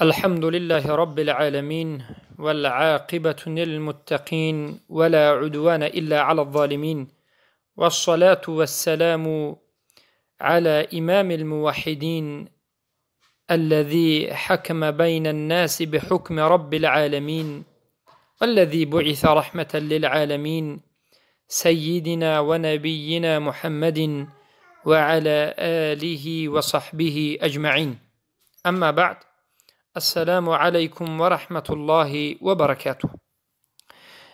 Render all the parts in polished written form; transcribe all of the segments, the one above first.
الحمد لله رب العالمين، والعاقبة للمتقين، ولا عدوان إلا على الظالمين، والصلاة والسلام على إمام الموحدين الذي حكم بين الناس بحكم رب العالمين، والذي بعث رحمة للعالمين، سيدنا ونبينا محمد وعلى آله وصحبه أجمعين. أما بعد، السلام عليكم ورحمة الله وبركاته.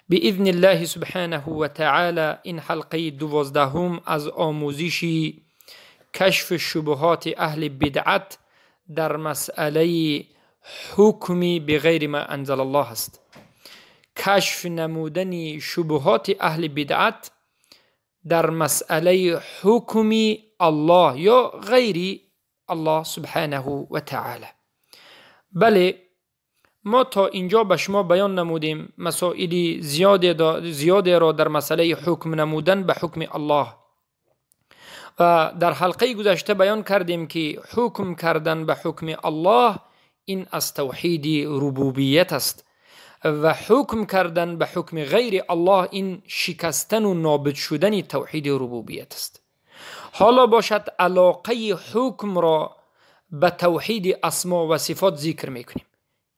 بإذن الله سبحانه وتعالى این حلقه 12 از آموزش کشف شبهات اهل بدعت در مسئله حکم بغیر ما انزل الله است. کشف نمودن شبهات اهل بدعت در مسئله حکم الله یا غیر الله سبحانه و تعالی. بله، ما تا اینجا به شما بیان نمودیم مسائل زیاده را در مسئله حکم نمودن به حکم الله، و در حلقه گذشته بیان کردیم که حکم کردن به حکم الله این از توحید ربوبیت است و حکم کردن به حکم غیر الله این شکستن و نابود شدن توحید ربوبیت است. حالا باشد علاقه حکم را به توحید اسما و صفات ذکر میکنیم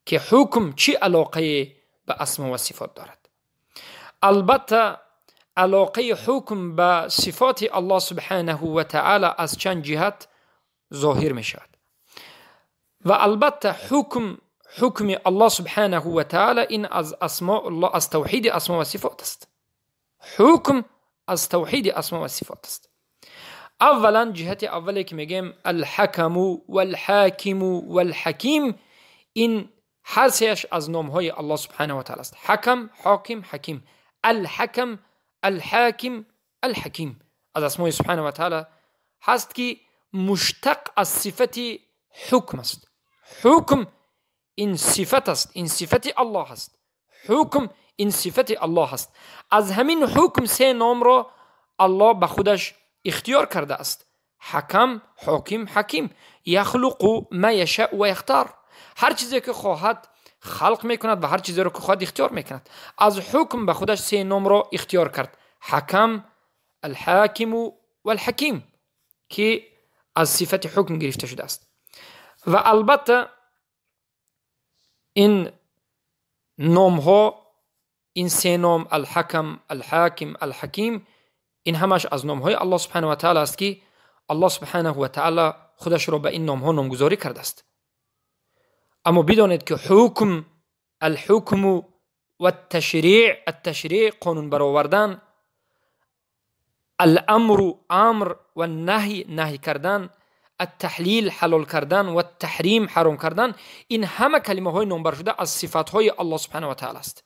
که حکم چی علاقه به اسما و صفات دارد. البته علاقه حکم به صفات الله سبحانه و تعالی از چند جهت ظاهر می شود و البته حکم الله سبحانه و تعالی این از اسماء الله، از توحید اسما و صفات است. حکم از توحید اسما و صفات است. اولا جهت اولی که میگیم الحکم والحاکم والحکیم، این هر سه‌اش از نامهای الله سبحانه و تعالی است. حکم، حاکم، حکیم. الحکم، الحاکم، الحکیم از اسمای سبحانه و تعالی هست که مشتق از صفت حکم است. حکم این صفت است، این صفت الله است. حکم این صفت الله است. از همین حکم سه نام را الله به خودش اختیار کرده است: حکم، حاکم، حکیم. یخلق ما یشاء و یختار، هر چیزی که خواهد خلق میکند و هر چیزی را که خواهد اختیار میکند. از حکم به خودش سه نام را اختیار کرد: حکم، الحاکم و الحکیم، که از صفت حکم گرفته شده است. و البته این نام ها، این سه نام الحکم، الحاکم، الحکیم، این همش از نام های الله سبحانه و تعالی است که الله سبحانه و تعالی خودش را به این نام ها نامگذاری کرده است. اما بدانید که حکم، الحکم و التشریع، التشریع قانون برآوردن، الامر امر و النهی نهی کردن، التحلیل حلال کردن و التحریم حرام کردن، این همه کلمه های نامبر شده از صفات های الله سبحانه و تعالی است،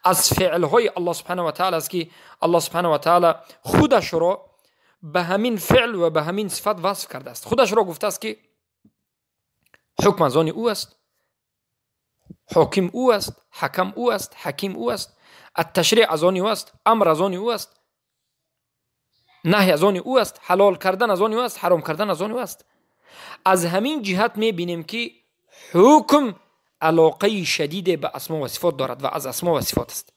از فعل های الله سبحانه و تعالی است که الله سبحانه و تعالی خودش را به همین فعل و به همین صفت وصف کرده است. خودش را گفته است که حکم از آن او است، حاکم او است، حکم او است، حکیم او است، التشریع از آن او است، امر از آن او است، نهی از آن او است، حلال کردن از آن او است، حرام کردن از آن او است. از همین جهت میبینیم که حکم علاقه شدید به اسما و صفات دارد و از اسما و صفات است.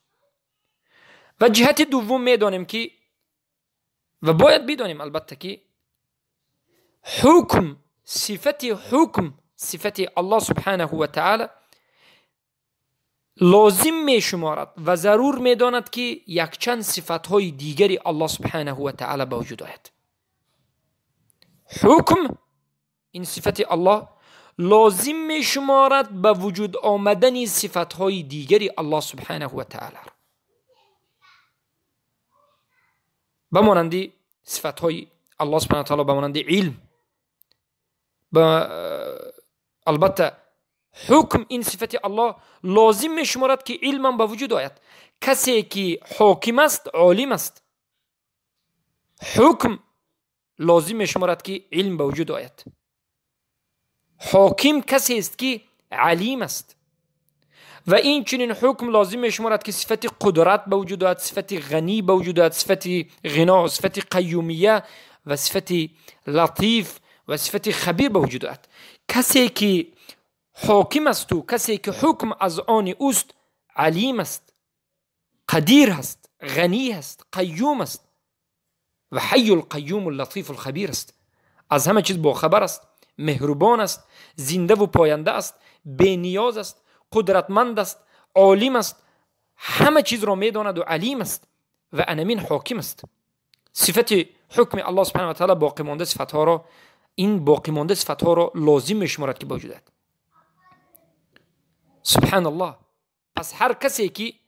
و جهت دوم میدانیم که و باید بدانیم البته که حکم، صفت حکم، صفت الله سبحانه و تعالی لازم می شمارد و ضرور می داند که یکچند صفتهای دیگری الله سبحانه و تعالی به وجود آید. حکم این صفت الله لازم می شمارد به وجود آمدن صفتهای دیگری الله سبحانه و تعالی، به مانند صفتهای الله سبحانه و تعالی، به مانند علم. البته حکم این صفت الله لازم می شمارد که علم به وجود آید. کسی که حاکم است عالم است. حکم لازم می شمارد که علم به وجود آید. حاکم کسی است که علیم است. و این چنین حکم لازم می شمارد که صفت قدرت به وجود آید، صفت غنی به وجود آید، صفت غنا، صفت قیومیه و صفت لطیف و صفت خبیر به وجود آید. کسی که ҳоким асту касе ки ҳукм аз они ӯст алим аст, қадир аст, ғанӣ аст, қаюм аст ва ҳайю лқаюму латифу лхабир аст. Аз ҳама чиз бохабар аст, меҳрубон аст, зиндаву поянда аст, бениёз аст, қудратманд аст, олим аст, ҳама чизро медонаду алим аст ва анамин ҳоким аст. Сифати ҳукми Аллоҳ субҳанаҳу ва таъала боқимонда сифатҳоро, ин боқимонда сифатҳоро лозим мешуморад ки ба вуҷуд ояд. Субҳаналлоҳ. Пас ҳар касе ки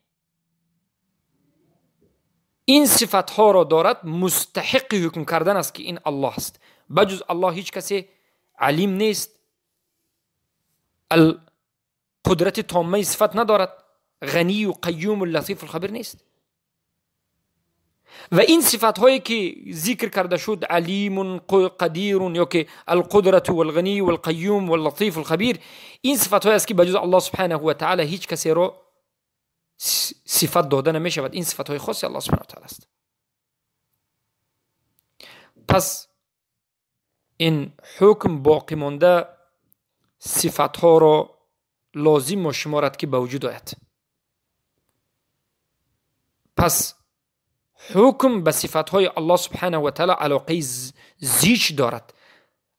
ин сифатҳоро дорад, мустаҳиқи ҳукм кардан аст ки ин Аллоҳ аст. Ба ҷуз Аллоҳ ҳеҷ касе алим нест, қудрати томмаи сифат надорад, ғанию қаюму латифу лхабир нест. Ва ин сифатҳое ки зикр карда шуд, алимун, қадирун ё ки алқудрату валғанию валқаюм валлатифу лхабир, ин сифатҳое аст ки ба ҷуз Аллоҳ субҳанаҳу ва таъала ҳеҷ касеро сифат дода намешавад. Ин сифатҳои хоси Аллоҳ субҳанаҳу ва таъала аст. Пас ин ҳукм боқимонда сифатҳоро лозим мешуморад ки ба вуҷуд ояд. Пас ҳукм ба сифатҳои Аллоҳ субҳанаҳу ва таъала алоқаи зич дорад.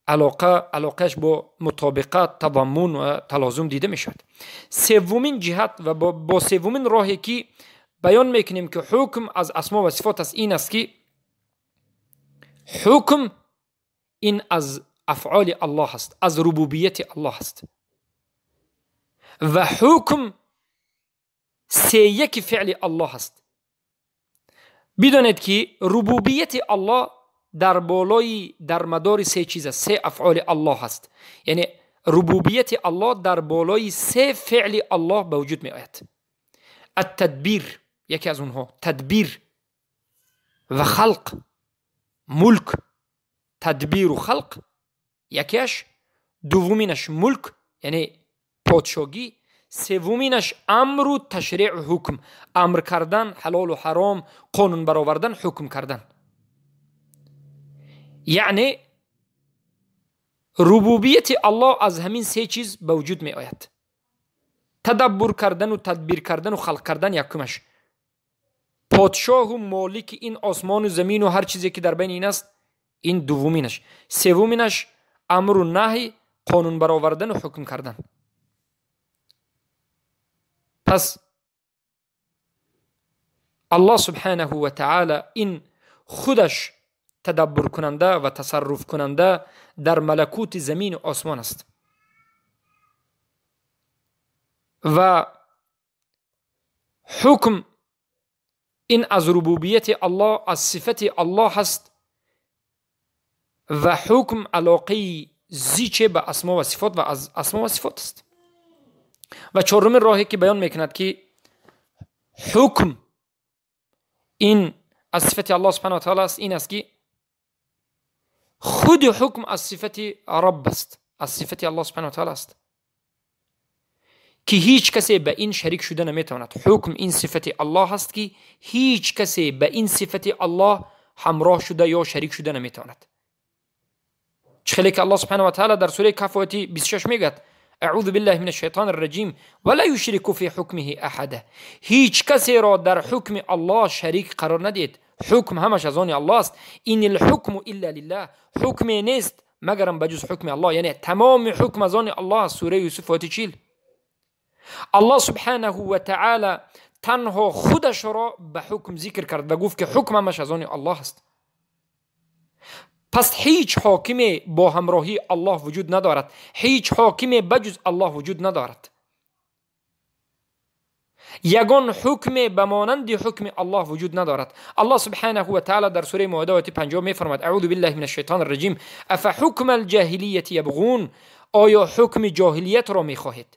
Алоқааш бо мутобиқат, тадаммун ва талозум дида мешавад. Севумин ҷиҳат ва бо севумин роҳе ки баён мекунем ки ҳукм аз асмо ва сифот аст, ин аст ки ҳукм ин аз афъоли Аллоҳ аст, аз рубубияти Аллоҳ аст ва ҳукм сеяки феъли Аллоҳ аст. Бидонед ки рубубияти Аллоҳ дар болои дар мадори се чиз аст, се афъоли Аллоҳ аст. Яъне рубубияти Аллоҳ дар болои се феъли Аллоҳ ба вуҷуд меояд. Аттадбир яке аз онҳо, тадбир ва халқ, мулк, тадбиру халқ якеаш, дуввуминаш мулк, яъне подшогӣ, севуминаш амру ташриъу ҳукм, амр кардан, ҳалолу ҳаром, қонун баровардан, ҳукм кардан. Яъне рубубияти Аллоҳ аз ҳамин се чиз ба вуҷуд меояд: тадаббур кардану тадбир кардану халқ кардан якумаш, подшоҳу молики ин осмону замину ҳар чизе ки дар байни ин аст, ин дуввуминаш, севуминаш амру наҳй, қонун баровардану ҳукм кардан. Пас Аллоҳ субҳанаҳу ва таъала ин худаш тадаббуркунанда ва тасарруфкунанда дар малакути замину осмон аст ва ҳукм ин аз рубубияти Аллоҳ, аз сифати Аллоҳ аст ва ҳукм алоқаи зиче ба асмо ва сифот ва аз асмо ва сифот аст. Ва чорумин роҳе ки баён мекунад ки ҳукм ин аз сифати Аллоҳ субҳанаҳу ва таъала аст, ин аст ки худи ҳукм аз сифати Рабб аст, аз сифати Аллоҳ субҳанаҳу ва таъала аст ки ҳеҷ касе ба ин шарик шуда наметавонад. Ҳукм ин сифати Аллоҳ аст ки ҳеҷ касе ба ин сифати Аллоҳ ҳамроҳ шуда ё шарик шуда наметавонад. Чӣ хеле ки Аллоҳ субҳанаҳу ва таъала дар сураи Каҳф ояти 26 мегӯяд: аъузу биллаҳи мина шайтони рраҷим ва ла юшрику фи ҳукмиҳи аҳада. Ҳеҷ касеро дар ҳукми Аллоҳ шарик қарор надиҳед. Ҳукм ҳамаш аз они Аллоҳ аст. Инил ҳукму илла лиллаҳ, ҳукме нест магарам ба ҷуз ҳукми Аллоҳ. Яъне тамоми ҳукм аз они Аллоҳ аст. Сураи Юсуф ояти 40. Аллоҳ субҳанаҳу ва таъала танҳо худашро ба ҳукм зикр кард ва гуфт ки ҳукм ҳамаш аз они Аллоҳ аст. Пас ҳеҷ ҳокиме бо ҳамроҳии Аллоҳ вуҷуд надорад, ҳеҷ ҳокиме ба ҷуз Аллоҳ вуҷуд надорад. Ягон ҳукме ба монанди ҳукми Аллоҳ вуҷуд надорад. Аллоҳ субҳанаҳу ва таъала дар сураи Моида ояти 50 мефармояд: аъузу биллаҳи мина шайтони рраҷим афа ҳукма алҷоҳилияти ябғун. Оё ҳукми ҷоҳилиятро мехоҳед?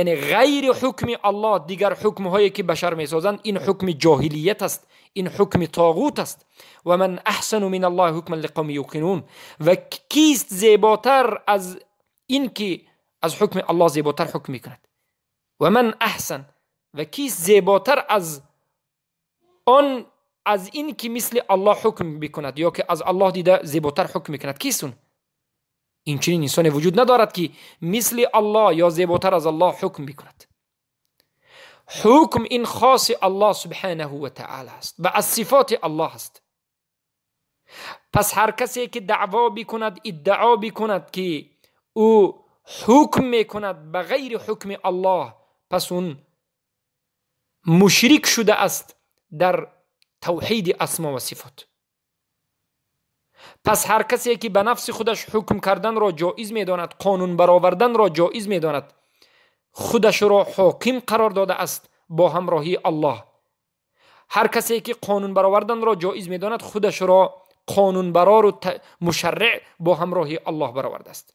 Яъне ғайри ҳукми Аллоҳ дигар ҳукмҳое ки башар месозанд, ин ҳукми ҷоҳилият аст, ин ҳукми тоғут аст. Ва ман аҳсану мин аллоҳи ҳукман лиқавмин юқинун. Ва кист зеботар аз ин ки аз ҳукми Аллоҳ зеботар ҳукм мекунад? Ва ман аҳсан, ва кист зеботар аз он, аз ин ки мисли Аллоҳ ҳукм бикунад ё ки аз Аллоҳ дида зеботар ҳукм мекунад? Кист он? این چنین انسانی وجود ندارد که مثل الله یا زیباتر از الله حکم بکند. حکم این خاص الله سبحانه و تعالی است و از صفات الله است. پس هر کسی که دعوا بکند، ادعا بکند که او حکم میکند به غیر حکم الله، پس اون مشرک شده است در توحید اسما و صفات. پس هر کسی که به نفس خودش حکم کردن را جایز میداند، قانون برآوردن را جایز میداند، خودش را حاکم قرار داده است با همراهی الله. هر کسی که قانون برآوردن را جایز میداند، خودش را قانون برار و مشرع با همراهی الله برآورده است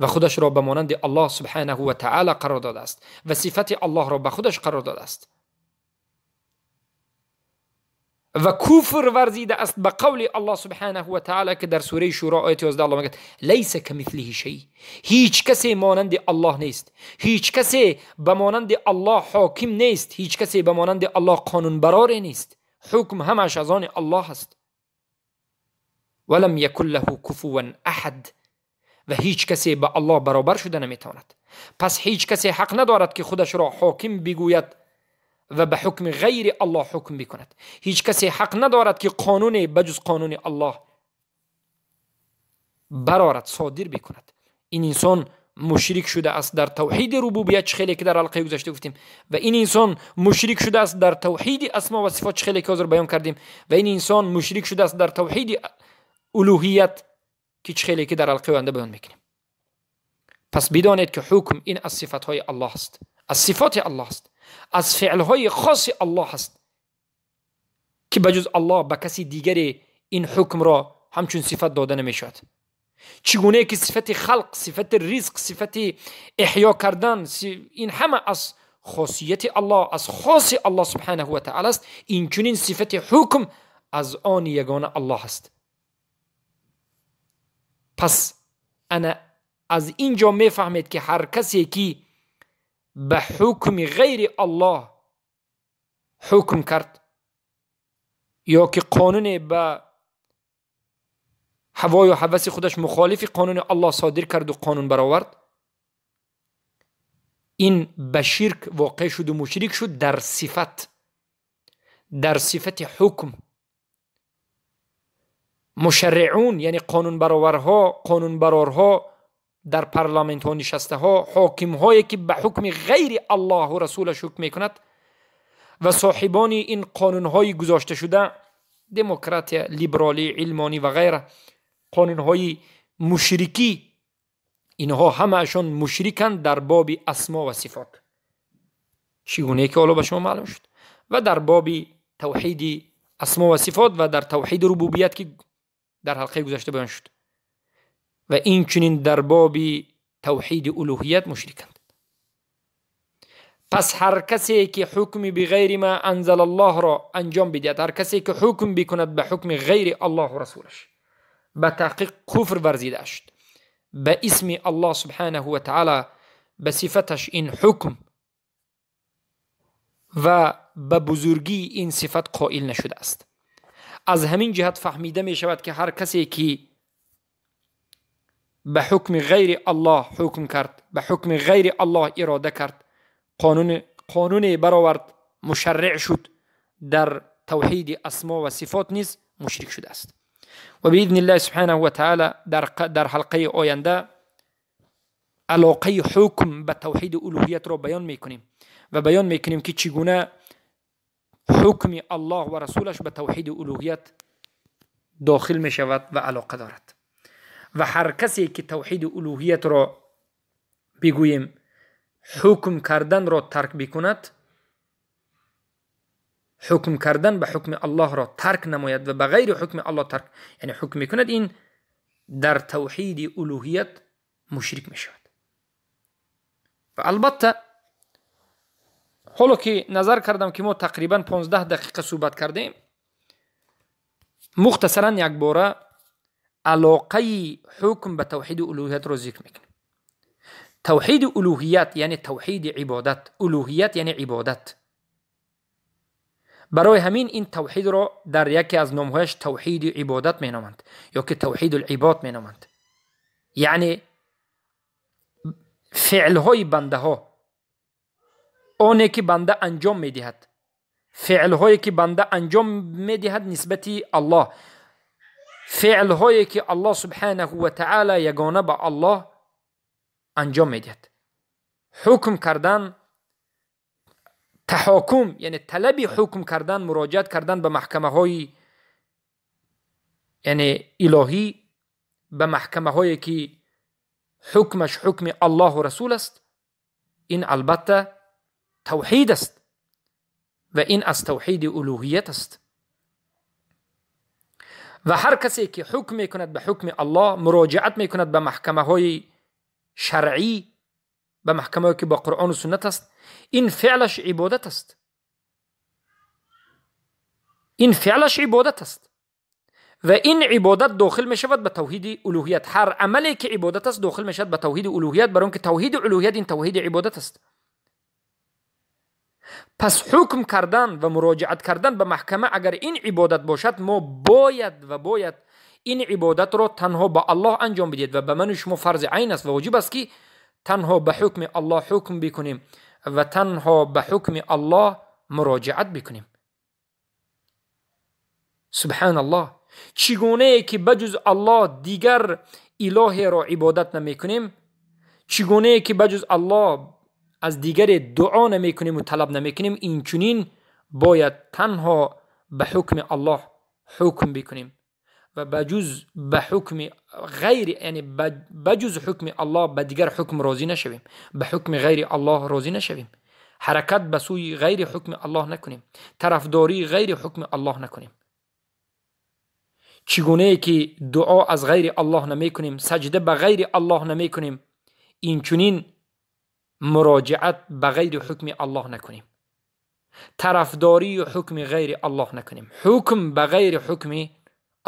و خودش را به مانند الله سبحانه و تعالی قرار داده است و صفت الله را به خودش قرار داده است و کفر ورزیده است به قول الله سبحانه و تعالی که در سوره شورا آیت 11 الله میگه لیس کمثله شیء، هیچ کسی مانند الله نیست، هیچ کسی به مانند الله حاکم نیست، هیچ کسی به مانند الله قانون برار نیست، حکم همش از آن الله است. ولم یکن له کفوا احد، و هیچ کسی به الله برابر شده نمیتواند. پس هیچ کسی حق ندارد که خودش را حاکم بگوید و به حکم غیر الله حکم بکند. هیچ کسی حق ندارد که قانون بجز قانون الله برارد، صادر بکند. این انسان مشرک شده است در توحید ربوبیت، خیلی که در حلقه گذشته گفتیم، و این انسان مشرک شده است در توحید اسما و صفات، خیلی که حاضر بیان کردیم، و این انسان مشرک شده است در توحید الوهیت که خیلی که در حلقه آینده بیان میکنیم. پس بدانید که حکم این از صفات های الله است، از صفات الله است، از فعلهای خاص الله است که بجز الله به کسی دیگری این حکم را همچون صفت داده نمیشود. چگونه که صفت خلق، صفت رزق، صفت احیا کردن، این همه از خاصیت الله، از خاص الله سبحانه و تعالی است، این چنین صفت حکم از آن یگانه الله است. پس انا از اینجا میفهمید که هر کسی که به حکم غیر الله حکم کرد یا که قانون به هوای و هوس خودش مخالف قانون الله صادر کرد و قانون برآورد، این به شرک واقع شد و مشرک شد در صفت، در صفت حکم. مشرعون یعنی قانون برآورها، قانون برارها، در پارلمان ها نشسته ها، حاکم هایی که به حکم غیر الله و رسولش حکم میکند و صاحبان این قانون های گذاشته شده، دموکراتی، لیبرالی، علمانی و غیره، قانون های مشرکی، اینها همه‌شان مشرکند در باب اسما و صفات، چگونه که حالا به شما معلوم شد، و در باب توحید اسما و صفات و در توحید ربوبیت که در حلقه گذشته بیان شد، و این چنین در باب توحید الوهیت مشرکند. پس هر کسی که حکم بغیر ما انزل الله را انجام بدهد، هر کسی که حکم بکند به حکم غیر الله و رسولش، به تحقیق کفر ورزیده است. به اسم الله سبحانه و تعالی، به صفتش این حکم و به بزرگی این صفت قائل نشده است. از همین جهت فهمیده می شود که هر کسی که به حکم غیر الله حکم کرد، به حکم غیر الله اراده کرد، قانون برآورد، مشرع شد، در توحید اسما و صفات نیز مشرک شده است. و باذن الله سبحانه و تعالی در حلقه آینده علاقه حکم به توحید الوهیت را بیان میکنیم و بیان میکنیم که چگونه حکم الله و رسولش به توحید الوهیت داخل میشود و علاقه دارد. و هر کسی که توحید الوهیت را بگوییم حکم کردن را ترک بکند، حکم کردن به حکم الله را ترک نماید و به غیر حکم الله ترک، یعنی حکم میکند، این در توحید الوهیت مشرک میشود. و البته حالا که نظر کردم که ما تقریبا 15 دقیقه صحبت کردیم، مختصرا یک باره علاقه حکم به توحید الوهیت را ذکر میکنیم. توحید الوهیت یعنی توحید عبادت، الوهیت یعنی عبادت. Барои ҳамин ин тавҳидро дар яке аз номҳояш тавҳиди ибодат меноманд ё ки тавҳидул-ибод меноманд. Яъне феълҳои бандаҳо, оне ки банда анҷом медиҳад, феълҳое ки банда анҷом медиҳад нисбати Аллоҳ, феълҳое ки Аллоҳ субҳанаҳу ва таъала ягона ба Аллоҳ анҷом медиҳад. Ҳукм кардан, таҳокум, яъне талаби ҳукм кардан, муроҷиат кардан ба маҳкамаҳои яъне илоҳӣ, ба маҳкамаҳое ки ҳукмаш ҳукми Аллоҳу Расул аст, ин албатта тавҳид аст ва ин аз тавҳиди улӯҳият аст. Ва ҳар касе ки ҳукм мекунад ба ҳукми Аллоҳ, муроҷиат мекунад ба маҳкамаҳои шаръӣ, ба маҳкамаҳое ки бо Қуръону суннат аст, ин феълаш ибодат аст. Ин феълаш ибодат аст ва ин ибодат дохил мешавад ба тавҳиди улӯҳият. Ҳар амале ки ибодат аст дохил мешавад ба тавҳиди улӯҳият, барои он ки тавҳиди улӯҳият ин тавҳиди ибодат аст. Пас ҳукм кардан ва муроҷиат кардан ба маҳкама агар ин ибодат бошад, мо бояд ва бояд ин ибодатро танҳо ба Аллоҳ анҷом бидиҳед ва ба ману шумо фарзи айн аст ва воҷиб аст ки танҳо ба ҳукми Аллоҳ ҳукм бикунем ва танҳо ба ҳукми Аллоҳ муроҷиат бикунем. Субҳаналлоҳ! Чӣ гунае ки ба ҷуз Аллоҳ дигар илоҳеро ибодат намекунем, чӣ гунае ки ба ҷуз Аллоҳ аз дигаре дуо намекунем ва талаб намекунем, инчунин бояд танҳо ба ҳукми Аллоҳ ҳукм бикунем ва ба ҷуз ба ҳукми ғайр, яъне ба ҷуз ҳукми Аллоҳ ба дигар ҳукм розӣ нашавем, ба ҳукми ғайри Аллоҳ розӣ нашавем, ҳаракат ба сӯи ғайри ҳукми Аллоҳ накунем, тарафдории ғайри ҳукми Аллоҳ накунем. Чӣ гунае ки дуо аз ғайри Аллоҳ намекунем, саҷда ба ғайри Аллоҳ намекунем, инчунин муроҷиат ба ғайри ҳукми Аллоҳ накунем, тарафдории ҳукми ғайри Аллоҳ накунем, ҳукм ба ғайри ҳукми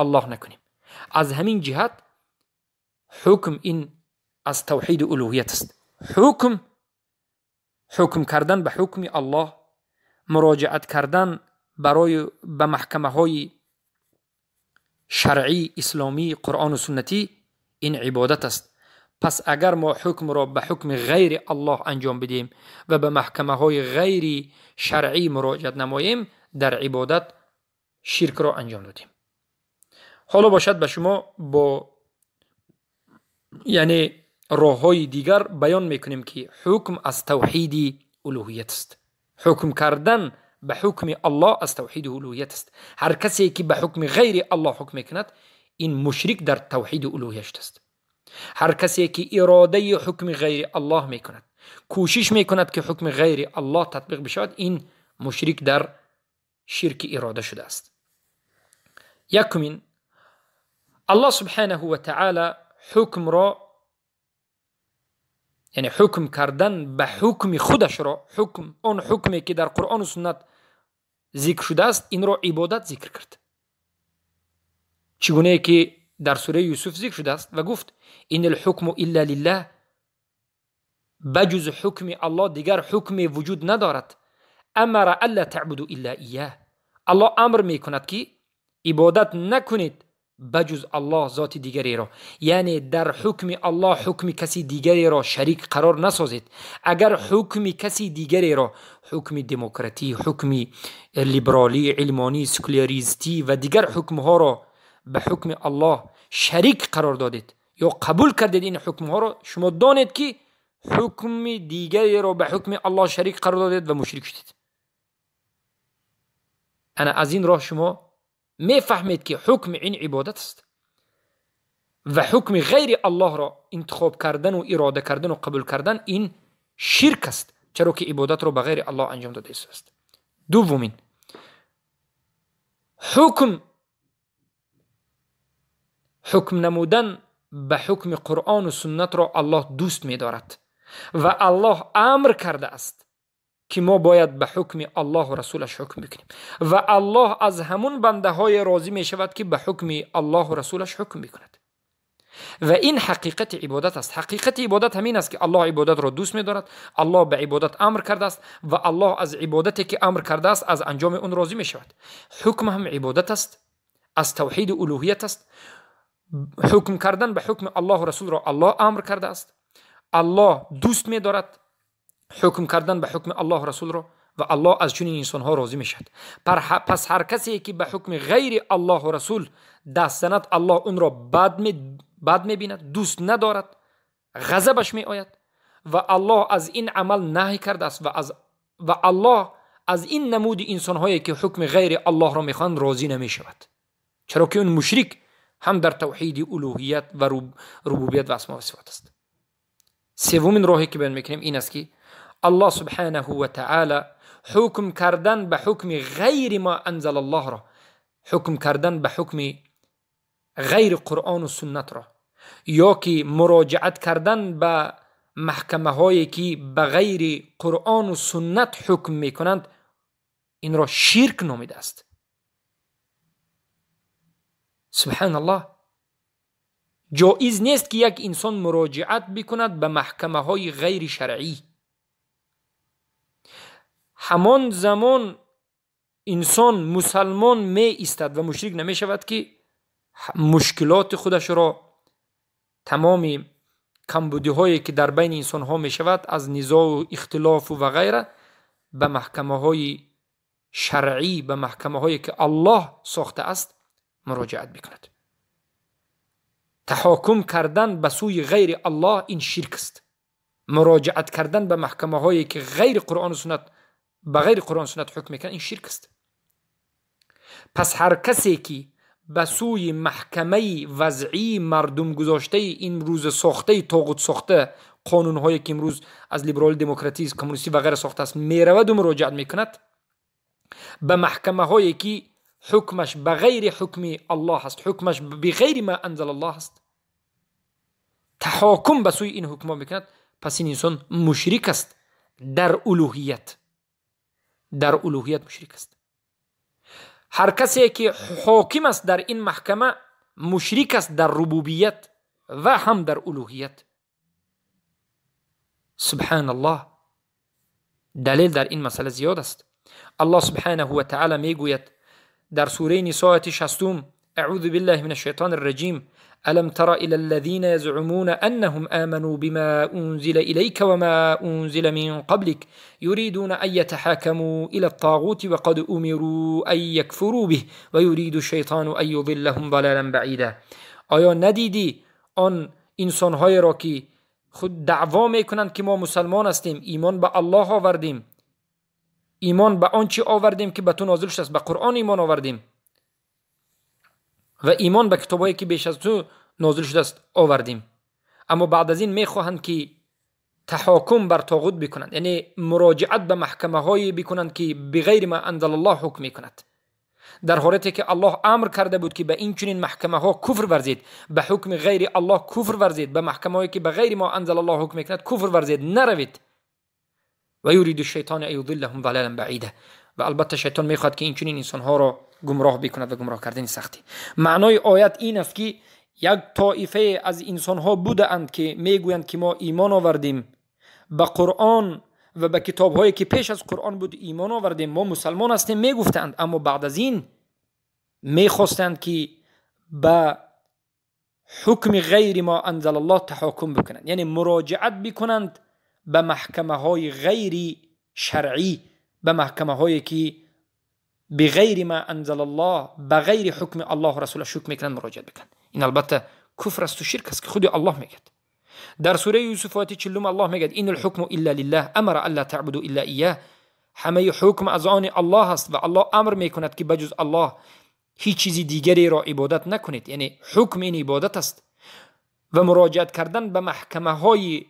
Аллоҳ накунем. Аз ҳамин ҷиҳат ҳукм ин аз тавҳиди улӯҳият аст. Ҳукм кардан ба ҳукми Аллоҳ, муроҷиат кардан барои ба маҳкамаҳои шаръӣ, исломӣ, Қуръону суннатӣ ин ибодат аст. Пас агар мо ҳукмро ба ҳукми ғайри Аллоҳ анҷом бидиҳем ва ба маҳкамаҳои ғайри шаръӣ муроҷиат намоем, дар ибодат ширкро анҷом додем. Ҳоло бошад ба шумо бо яъне роҳҳои дигар баён мекунем ки ҳукм аз тавҳиди улӯҳият аст. Ҳукм кардан ба ҳукми Аллоҳ аз тавҳиди улӯҳият аст. Ҳар касе ки ба ҳукми ғайри Аллоҳ ҳукм мекунад, ин мушрик дар тавҳиди улӯҳият аст. Ҳар касе ки иродаи ҳукми ғайри Аллоҳ мекунад, кӯшиш мекунад ки ҳукми ғайри Аллоҳ татбиқ бишавад, ин мушрик дар ширки ирода шудааст. Якумин, Аллоҳ субҳанаҳу ва таъала ҳукмро, яъне ҳукм кардан ба ҳукми худашро, ҳукм он ҳукме ки дар Қуръону суннат зикр шудааст, инро ибодат зикр кард. Чӣ гунае ки дар сураи Юсуф зикр шудааст ва гуфт: ин алҳукму илла лиллаҳ, ба ҷуз ҳукми Аллоҳ дигар ҳукме вуҷуд надорад. Амара алла таъбуду илла ияҳ, Аллоҳ амр мекунад ки ибодат накунед ба ҷуз Аллоҳ зоти дигареро, яъне дар ҳукми Аллоҳ ҳукми каси дигареро шарик қарор насозед. Агар ҳукми каси дигареро, ҳукми демократӣ, ҳукми либералӣ, илмонӣ, секуляристӣ ва дигар ҳукмҳоро ба ҳукми Аллоҳ шарик қарор додед ё қабул кардед ин ҳукмҳоро, шумо донед ки ҳукми дигареро ба ҳукми Аллоҳ шарик қарор додед ва мушрик шудед. Ана аз ин роҳ шумо мефаҳмед ки ҳукми ин ибодат аст ва ҳукми ғайри Аллоҳро интихоб кардану ирода кардану қабул кардан ин ширк аст, чаро ки ибодатро ба ғайри Аллоҳ анҷом дода истодааст. Дуввумин, ҳукм намудан ба ҳукми Қуръону суннатро Аллоҳ дӯст медорад ва Аллоҳ амр кардааст ки мо бояд ба ҳукми Аллоҳу Расулаш ҳукм бикунем ва Аллоҳ аз ҳамун бандаҳое розӣ мешавад ки ба ҳукми Аллоҳу Расулаш ҳукм бикунад. ва ин ҳақиқати ибодат аст. Ҳақиқати ибодат ҳамин аст, ки Аллоҳ ибодатро дӯст медорад, Аллоҳ ба ибодат амр кардааст ва Аллоҳ аз ибодате, ки амр кардааст, аз анҷоми он розӣ мешавад. Ҳукм ҳам ибодат аст, аз тавҳиди улуҳият аст. Ҳукм кардан ба ҳукми Аллоҳу Расулро Аллоҳ амр кардааст, Аллоҳ дӯст медорад ҳукм кардан ба ҳукми Аллоҳу Расулро ва Аллоҳ аз чунин инсонҳо розӣ мешавад. Пас ҳар касе, ки ба ҳукми ғайри Аллоҳу Расул даст занад, Аллоҳ онро бад мебинад, дӯст надорад, ғазабаш меояд ва Аллоҳ аз ин амал наҳй кардааст ва Аллоҳ аз ин намуди инсонҳое, ки ҳукми ғайри Аллоҳро мехоҳанд, розӣ намешавад, чаро ки он мушрик ҳам дар тавҳиди улуҳият ва рубубият ва асмо ва сифот аст. Севумин роҳе, ки баён мекунем, ин аст, ки Аллоҳ субҳанаҳу ва таъала ҳукм кардан ба ҳукми ғайри ма анзала Аллоҳро, ҳукм кардан ба ҳукми ғайри Қуръону суннатро ё ки муроҷиат кардан ба маҳкамаҳое, ки ба ғайри Қуръону суннат ҳукм мекунанд, инро ширк номидааст. Субҳаналлоҳ, ҷоиз нест, ки як инсон муроҷиат бикунад ба маҳкамаҳои ғайри шаръӣ. Ҳамон замон инсон мусалмон меистад ва мушрик намешавад, ки мушкилоти худашро, тамоми камбудиҳое, ки дар байни инсонҳо мешавад аз низоу ихтилофу ва ғайра, ба маҳкамаҳои шаръӣ, ба маҳкамаҳое, ки Аллоҳ сохтааст, муроҷиат бикунад. Таҳокум кардан ба сӯи ғайри Аллоҳ ин ширк аст. Муроҷиат кардан ба маҳкамаҳое, ки ғайри Қуръону суннат, ба ғайри Қуръону суннат ҳукм мекунанд, ин ширк аст. Пас ҳар касе, ки ба сӯи маҳкамаи вазъии мардум гузоштаи имрӯз сохтаи тоғут сохта, қонунҳое, ки имрӯз аз либерали демократизм, коммунистӣ ва ғайра сохтааст, мераваду муроҷиат мекунад ба маҳкамаҳое, ки ҳукмаш ба ғайри ҳукми Аллоҳ аст, ҳукмаш биғайри ма анзала Аллоҳ аст, таҳокум ба сӯи ин ҳукмҳо мекунад, пас ин инсон мушрик аст дар улуҳият, дар улуҳият мушрик аст. Ҳар касе, ки ҳоким аст дар ин маҳкама, мушрик аст дар рубубият ва ҳам дар улуҳият. Субҳаналлоҳ, далел дар ин масъала зиёд аст. Аллоҳ субҳанаҳу ва таъала мегӯяд дар сураи Нисо ояти 60: аъузу биллаҳи мин ашшайтони рраҷим, алам тара ила аллазина язъумуна аннаҳум аманӯ бима унзила илайка ва ма унзила мин қаблик юридуна ан ятаҳакамӯ ила аттағути ва қад умирӯ ан якфурӯ биҳ ва юриду шайтону ан юзиллаҳум далалан баъида. Оё надидӣ он инсонҳоеро, ки худ даъво мекунанд, ки мо мусалмон ҳастем, имон ба Аллоҳ овардем, имон ба он чӣ овардем, ки ба ту нозил шудааст, ба Қуръон имон овардем ва имон ба китобҳое, ки беш аз ту нозил шудааст, овардем, аммо баъд аз ин мехоҳанд, ки таҳокум бар тоғут бикунанд, яъне муроҷиат ба маҳкамаҳое бикунанд, ки биғайри ма анзалаллоҳ ҳукм мекунад, дар ҳолате ки Аллоҳ амр карда буд, ки ба ин чунин маҳкамаҳо куфр варзед, ба ҳукми ғайри Аллоҳ куфр варзед, ба маҳкамаҳое, ки ба ғайри ма анзалаллоҳ ҳукм мекунад, куфр варзед, наравед. Ва юриду шайтону ан юзиллаҳум далалан баъида. Ва албатта шайтон мехоҳад, ки ин чунин инсонҳоро гумроҳ бикунад ва гумроҳ кардани сахтӣ. Маънои оят ин аст, ки як тоифае аз инсонҳо будаанд, ки мегӯянд, ки мо имон овардем ба Қуръон ва ба китобҳое, ки пеш аз Қуръон буд, имон овардем, мо мусалмон ҳастем, мегуфтанд, аммо баъд аз ин мехостанд, ки ба ҳукми ғайри мо анзалаллоҳ таҳокум бикунанд, яъне муроҷиат бикунанд ба маҳкамаҳои ғайри шаръӣ, ба маҳкамаҳое, ки биғайри ма анзалаллоҳ, ба ғайри ҳукми Аллоҳу расулаш ҳукм мекунанд, муроҷиат бикунанд. Ин албатта куфр асту ширк аст, ки худи Аллоҳ мегӯяд. Дар сураи Юсуф ояти 40 Аллоҳ мегӯяд: ин лҳукму илла лиллаҳ амара алла таъбуду илла иyyah. Ҳамаи ҳукм аз они Аллоҳ аст ва Аллоҳ амр мекунад, ки ба ҷуз Аллоҳ ҳеҷ чизи дигареро ибодат накунед. Яъне ҳукм ин ибодат аст ва муроҷиат кардан ба маҳкамаҳои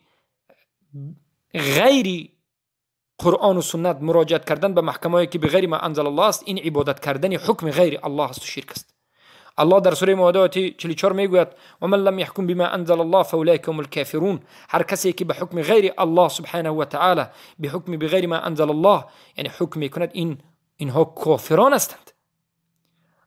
ғайри Қуръону суннат, муроҷиат кардан ба маҳкамаҳое, ки биғайри ма анзалаллоҳ аст, ин ибодат кардани ҳукми ғайри Аллоҳ асту ширк аст. Аллоҳ дар сураи Моида ояти 44 мегӯяд: ва ман лам яҳкум бима анзалаллоҳ фаулайка ҳумул кофирун. Ҳар касе, ки ба ҳукми ғайри Аллоҳ субҳанаҳу ва таъала, би ҳукми биғайри ма анзалаллоҳ, яъне ҳукм мекунад, инҳо кофирон ҳастанд.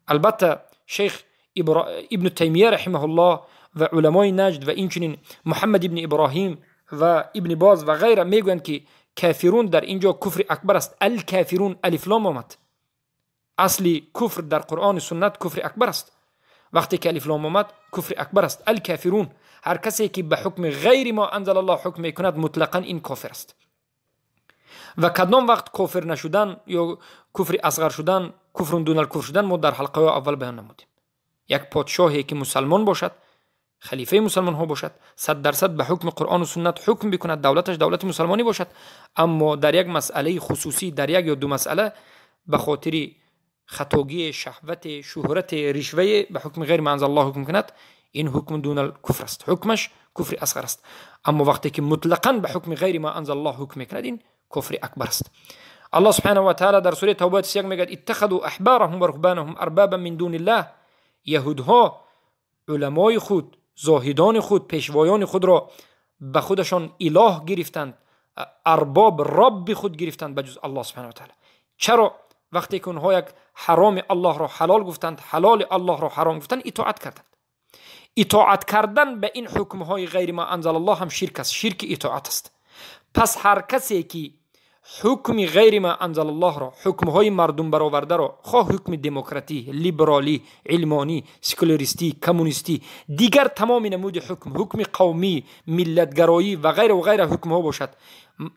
Албатта шейх Ибну Таймия раҳимаҳуллоҳ و علمای نجد و اینچنین محمد ابن ابراهیم و ابن باز و غیره میگویند که کافرون در اینجا کفر اکبر است. الکافرون الف لام آمد. اصل کفر در قرآن و سنت کفر اکبر است. وقتی که الف لام آمد کفر اکبر است. الکافرون، هر کسی که به حکم غیر ما انزل الله حکم میکند مطلقا این کافر است. و کدام وقت کافر نشدن یا کفر اصغر شدن، کفر دون الکفر شدن، ما در حلقه اول بیان نمودیم. یک پادشاهی که مسلمان باشد، خلیفه مسلمان ها باشد، 100% به حکم قرآن و سنت حکم بکند، دولتش دولت مسلمانی باشد، اما در یک مسئله خصوصی، در یک یا دو مسئله به خاطر خطاگی، شهوت، شهرت، رشوه به حکم غیر ما انزل الله حکم کند، این حکم دون الکفر است، حکمش کفر اصغر است. اما وقتی که مطلقا به حکم غیر ما انزل الله حکم میکند، این کفر اکبر است. الله سبحانه و تعالی در سوره توبه 31 میگه اتخذوا احبارهم و رهبانهم اربابا من دون الله. یهودها علمای خود، زاهدان خود، پیشوایان خود را به خودشان اله گرفتند، ارباب رب خود گرفتند بجز الله سبحانه و تعالی. چرا؟ وقتی که اونها یک حرام الله را حلال گفتند، حلال الله را حرام گفتند، اطاعت کردند. اطاعت کردن به این حکمهای غیر ما انزل الله هم شرک است، شرک اطاعت است. پس هر کسی که حکم غیر ما انزل الله را، حکمهای مردم برآورده را، خواه حکم دموکراتی، لیبرالی، علمانی، سکولاریستی، کمونیستی، دیگر تمام نمود حکم، حکم قومی، ملتگرایی و غیره و غیره حکمها باشد،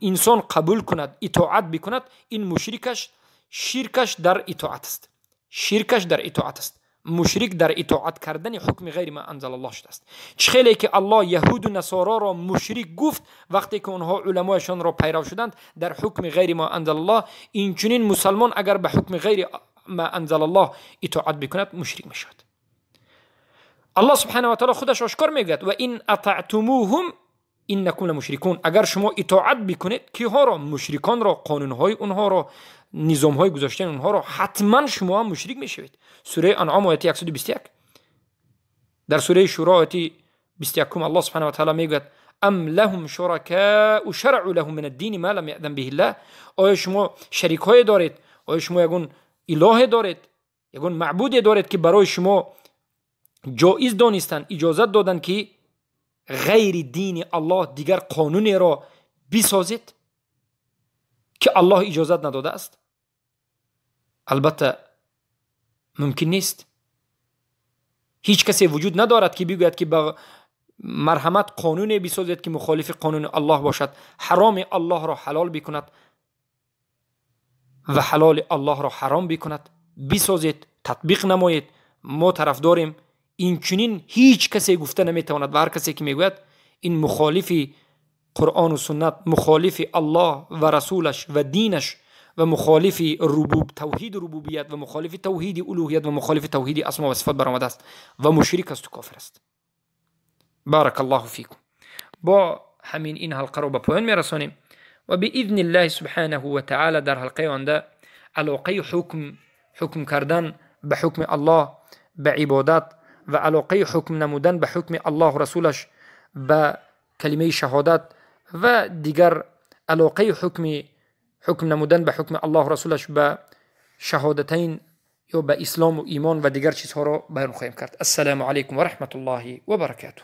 انسان قبول کند، اطاعت بکند، این مشرکش، شرکش در اطاعت است. شرکش در اطاعت است. مشرک در اطاعت کردن حکم غیر ما انزل الله شده است. چه که الله یهود و نصارا را مشرک گفت وقتی که آنها علمایشان را پیرو شدند در حکم غیر ما انزل الله، این چنین مسلمان اگر به حکم غیر ما انزل الله اطاعت بکند مشرک میشود. الله سبحانه و تعالی خودش آشکار میگوید و این اطعتموهم انکم لمشرکون. اگر شما اطاعت بکنید کیها را؟ مشرکان را، قانونهای اونها را، نظامهای گذاشتن اونها را، حتما شما هم مشرک میشوید. سوره انعام آیه 121. در سوره شورا آیه 21 الله سبحانه و تعالی میگوید ام لهم شرکاء شرعوا لهم من الدین ما لم یأذن به الله. آیا شما شریک های دارید؟ آیا شما یگون اله دارید؟ یگون معبودی دارید که برای شما جایز دانستند، اجازت دادند که غیر دین الله دیگر قانونی را بسازید که الله اجازت نداده است؟ البته ممکن نیست. هیچ کسی وجود ندارد که بگوید که با مرحمت قانونی بسازید که مخالف قانون الله باشد، حرام الله را حلال بکند و حلال الله را حرام بکند. بسازید، تطبیق نمایید، ما طرف داریم. این چنین هیچ کسی گفته نمیتواند و هر کسی که میگوید این مخالف قرآن و سنت، مخالف الله و رسولش و دینش و مخالف توحید ربوبیت و مخالف توحید الوهیت و مخالف توحید اسما و صفات برآمده است و مشرک است و کافر است. بارک الله فیکم. با همین این حلقه رو به پایان میرسانیم و باذن الله سبحانه و تعالی در حلقه آینده علاقه حکم کردن به حکم الله، به عبادت و علاقه حکم نمودن به حکم الله و رسولش، به کلمه شهادت و دیگر علاقه حکم نمودن به حکم الله و رسولش به شهادتین یا به اسلام و ایمان و دیگر چیزها را بیان خواهیم کرد. السلام علیکم و رحمت الله و برکاته.